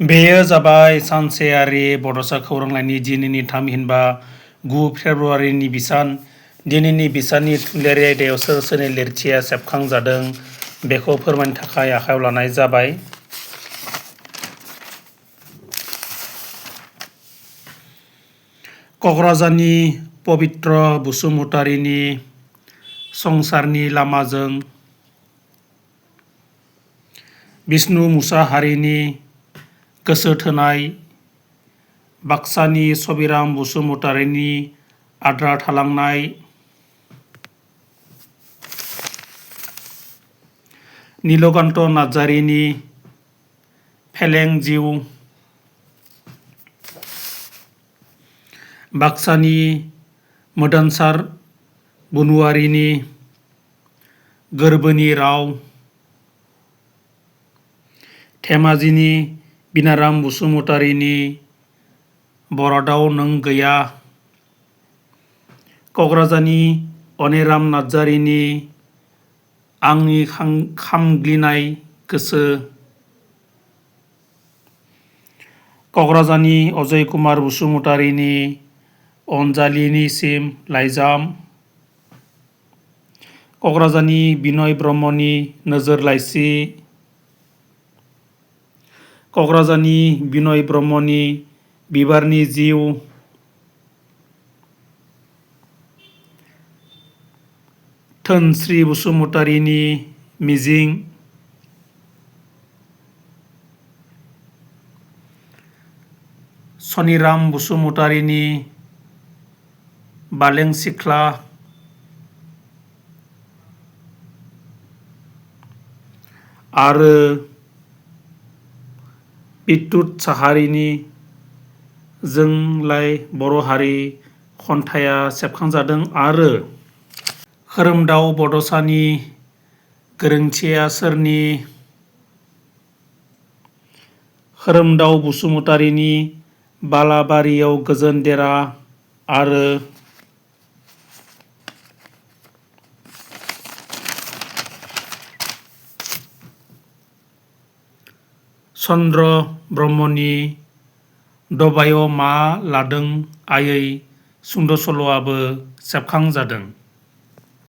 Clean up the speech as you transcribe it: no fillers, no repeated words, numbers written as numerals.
बेयो जाबाय सानसेयारि बड'सा खौरांलाइनि दिनैनि थामहिनबा 9 फेब्रुवारिनि बिसान। दिनैनि बिसाननि थुनलाइयारि आयदायाव सोर सोरनि लिरथिया सेबखांजादों बेखौ फोरमायनो थाखाय आखायाव लानाय जाबाय। क'क्राझारनि पबित्र बसुमतारीनि संसारनि लामाजों, बिष्णु मुसाहारिनि गोसो थोनाय, बाक्सानि सबिराम बसुमतारीनि आद्रा थालांनाय, नीलकान्त नार्जारिनि फेलें जिउ, बाक्सानि मोदानसार बनुवारिनि गोरबोनि राव, धेमाजिनि बिनाराम बसुमतारीनि बरादाव नों गैया, क'क्राझारनि अनेराम नार्जारिनि आंनि खामग्लिनाय गोसो, क'क्राझारनि अजय कुमार बसुमतारीनि अनजालिनिसिम लाइजाम, क'क्राझारनि बिनय ब्रह्मनि नोजोर लाइसि, क'क्राझारनि बिनय ब्रह्मनि बिबारनि जिउ, धोनस्री बसुमतारीनि मिजिं, सनिराम बसुमतारीनि बालें सिख्ला, आरो बिद्युत साहारिनि जोंलाय बर' हारि खन्थाइया सेबखांजादों। आरो खोरोमदाव बड'सानि गोरोन्थिया सोरनि? खोरोमदाव बसुमतारीनि बालाबारियाव गोजोन देरा, आरो चन्द्र ब्रह्मनि दबायाव मा लादों आयै सुंद' सल'आबो सेबखांजादों।